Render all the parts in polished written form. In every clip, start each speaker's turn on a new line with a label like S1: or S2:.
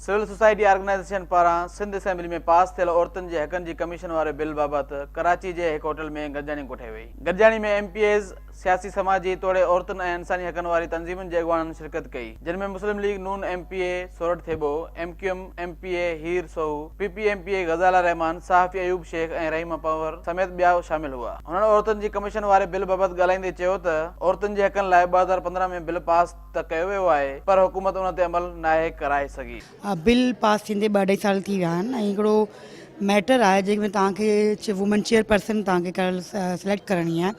S1: Civil society organisation پاران Sindh assembly ۾ پاس ٿيل عورتن جي حقن جي ڪميشن واري بل بابت ڪراچي جي هڪ هوٽل ۾ گڏجاڻي ڪوٺائي وئي. گڏجاڻي ۾ ايم پي ايز، سياسي سماجي توڙي عورتن ۽ انساني حقن واري تنظيمن جي اڳواڻن شرڪت ڪئي، جن ۾ مسلم ليگ نون M P A Sorath Thebo, M Q M M P A Heer Soho, P P M P A Ghazala Rehman, صحافي ايوب شيخ ۽ رحيمه پنهور سميت ٻيا شامل هئا. هنن عورتن جي ڪميشن واري بل بابت ڳالهائيندي چيو ته عورتن جي حقن لاء 2015 ۾ بل پاس ته ڪيو ويو آهي پر حڪومت ان تي عمل ناهي ڪرائي سگهي.
S2: بل پاس ٿيندي ٻه اڍائي سال ٿي ويا آهن ۽ هڪڙو ميٽر آهي جنهن ۾ توهان کي وومين چيئر پرسن توهان کي ڪرڻ سليڪٽ ڪرڻي آهي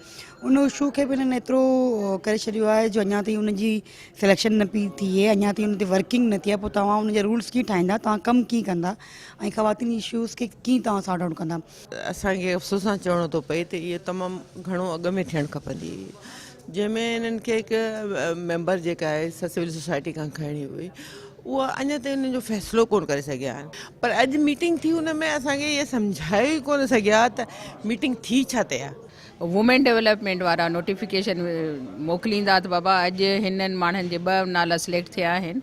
S2: ان اشو کي به هنن ايترو ڪري ڇڏيو آهي جو اڃا تائين ان جي سليڪشن نه پئي ٿئي اڃا تائين ان تي ورڪنگ نه ٿي آهي پوء توهان ان جا رولس ڪيئن ٺاهيندا توهان ڪم ڪيئن ڪندا ۽ خواتين جي اشوز کي ڪيئن توهان سارٽ آئوٽ ڪندا.
S3: اسان کي افسوس سان چوڻو ٿو پئي ته اهو تمام گهڻو اڳ ۾ ٿيڻ کپندي هئي جنهن ۾ انهن کي هڪ ميمبر جيڪا آهي سا سول سوسائٽي کان کڻڻي هئي اها اڃا تائين انهن جو فيصلو ڪونه ڪري سگهيا آهن پر اڄ ميٽنگ ٿي ان ۾ اسان کي اهو سمجهائي ئي ڪونه سگهيا ته ميٽنگ ٿي ڇا تي آهي.
S4: وومين ڊولپمينٽ وارا نوٽيفڪيشن موڪليندا ته بابا اڄ هنن ماڻهن جي ٻه نالا سليڪٽ ٿيا آهن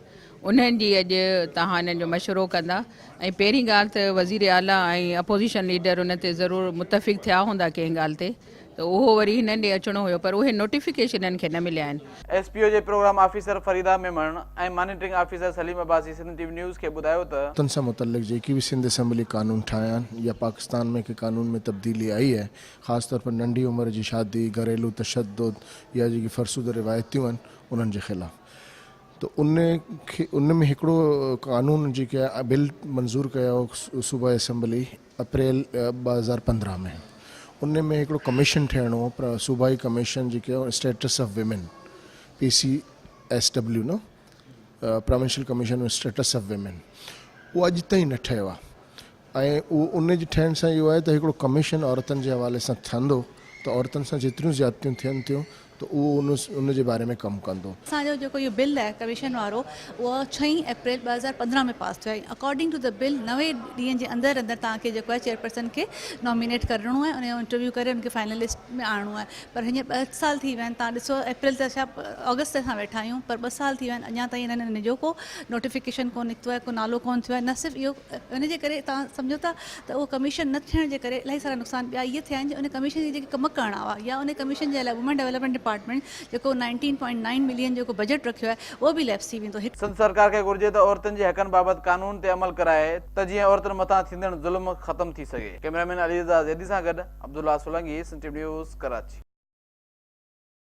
S4: انهن جي اڄ توهان انهن جو مشورو ڪندا ۽ پهرين ڳالهه ته وزير اعليٰ ۽ اپوزيشن ليڊر ان تي ضرور متفق ٿيا هوندا ڪنهن ڳالهه تي ته اهو وري هنن ڏي اچڻو هيو پر اهي نوٽيفڪيشن هنن کي نه مليا آهن.
S1: ايس پي او جي programme officer Farida Memon ۽ monitoring officer Saleem Abbasi Sindh T V news کي ٻڌايو ته،
S5: عورتن سان متعلق جيڪي به سنڌ اسيمبلي قانون ٺاهيا آهن يا پاڪستان ۾ ڪي قانون ۾ تبديلي آئي آهي خاص طور پر ننڍي عمر جي شادي، گهريلو تشدد يا جيڪي فرسوده روايتيون آهن انهن جي خلاف ته ان کي ان ۾ هڪڙو قانون جيڪي آهي بل منظور ڪيو هو صوبائي اسيمبلي اپريل 2015 ۾ ان ۾ هڪڙو ڪميشن ٺهڻو هو پر صوبائي ڪميشن جيڪي status of women P C S W نه provincial commission status of women اهو اڄ تائين نه ٺهيو آهي ۽ اهو ان جي ٺهڻ سان اهو آهي ته هڪڙو ڪميشن عورتن جي حوالي سان ٺهندو ته عورتن سان جيتريون زيادتيون ٿين ٿيون ته اهو ان ان جي باري ۾ ڪم ڪندو.
S6: اسان جو جيڪو اهو بل آهي ڪميشن وارو اهو ڇهين اپريل 2015 ۾ پاس ٿيو آهي اڪارڊنگ ٽو the bill 90 ڏينهن جي اندر اندر توهان کي جيڪو آهي چيئرپرسن کي نامينيٽ ڪرڻو آهي ان جو انٽرويو ڪري ان کي فائنل لسٽ ۾ آڻڻو آهي پر هينئر ٻه سال ٿي ويا آهن توهان ڏسو اپريل ته ڇا آگسٽ تي اسان ويٺا آهيون پر ٻه سال ٿي ويا آهن اڃا تائين انهن ان جو ڪو نوٽيفڪيشن ڪونه نڪتو آهي ڪو نالو ڪونه ٿيو آهي نه صرف اهو ان جي ڪري توهان سمجهو ٿا ته اهو ڪميشن نه ٿيڻ جي ڪري الاهي سارا نقصان ٻيا اهي ٿيا آهن جو ان ڪميشن جي جيڪي ڪم ڪرڻا هئا يا ان ڪميشن جي لاء وومين ڊولپمينٽ ڊپارٽمينٽ جيڪو نائنٽين پوائنٽ نائن ملين جيڪو بجيٽ رکيو آهي اهو به ليپس ٿي ويندو.
S1: سنڌ سرڪار کي گهرجي ته عورتن جي حقن بابت قانون تي عمل ڪرائي ته جيئن عورتن مٿان ٿيندڙ ظلم ختم ٿي سگهي. ڪئميرا مين علي رضا زيدي سان گڏ Abdullah Solangi, Sindh T V news, Karachi.